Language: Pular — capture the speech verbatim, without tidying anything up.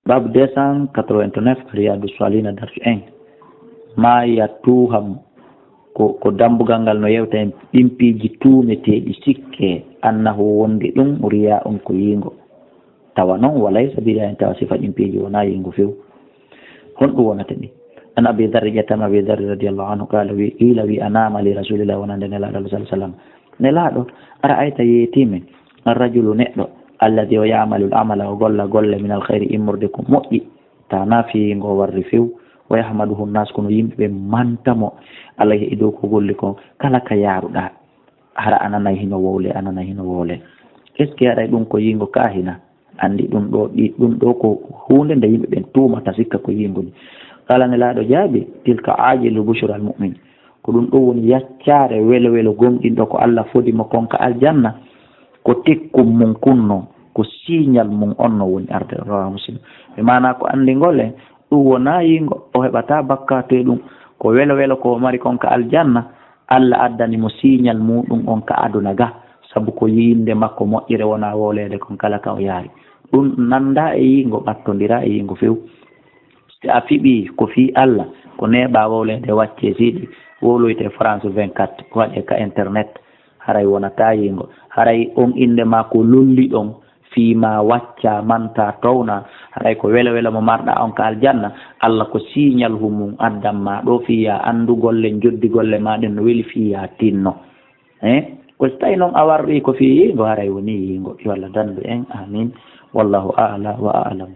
Babu deux cent quatre-vingt-neuf, Riyadu Salihina, darsu un. Ma yatuham, ko, ko dambugal ngal no yewta en ɗin piiji tuumeteeɗi, sikke, annahu, wonde ɗum, riya on, ko yiingo. Tawa non, wa laysa bi riya in, tawa sifa ɗin piiji wonaa yiingo few. Honɗum wonata ɗi? An Abi Dharr, ƴettama Abi Dharr radiyallahu anhu, qala, wi, qila, wi, anama li Rasulillah, wonande Nelaaɗo, sallallahu alaihi wasallam. Nelaaɗo, ara'ayta, yeetimi, ar-rajulu, neɗɗo, alladhi, o ya'malu al-amala, o golla golle, min al-khayri, immorde ko moƴƴi, ta na fii ngo warri few, wa yahmaduhu an-nas, kono yimɓe ɓe manta mo, alayhi, e dow ko golli kon, kala ka yaaruɗaa, hara a nanay hino wowle, a nanay hino wowle. Est-ce que haray ɗum ko yiingo kaahina? Anndi ɗum ɗoo, ɗi-, ɗum ɗoo ko huunde nde yimɓe ɓen tuumata, sikka ko yiingo ni. Qala, Nelaaɗo jaabi, tilka ajilu bushra al-mu'min. Ko ɗum ɗoo woni yaccaare welo welo gomɗinɗo ko Alla fodi mo kon ka aljanna, ko tekkun mun kun non, ko siñal mun on non woni arde. Rawahu Muslim. Ɓe maanaa ko anndi ngol en, ɗum wonaa yiingo, o heɓataa bakkaatu e ɗum. Ko welo welo ko o mari kon ka aljanna, Alla addani mo siñal muuɗum on ka aduna ga, sabu ko yiinde makko moƴƴere wonaa wowleede kon kala ka o yaari. Ɗum nanndaa e yiingo, ɓattondiraa e yiingo few. Si a fiɓii ko fii Alla, ko neeɓaa wowleede waccee siɗi, wowloytee France vingt-quatre, waɗee ka internet, haray wonataa yiingo. Haray on innde maa ko lolliɗon, fii maa waccaa, mantaa, townaa, haray ko welo welo mo marɗaa on ka aljanna, Alla ko siñal hu mun addan maa ɗoo fii yaa anndu golle, njoddi golle maa ɗen no weli fii yaa tinno. Eh? Ko si tawi non a warri ko fii yiingo, haray wonii yiingo. Yo Alla dandu en. Amin. Wallahu a'la wa a'lam.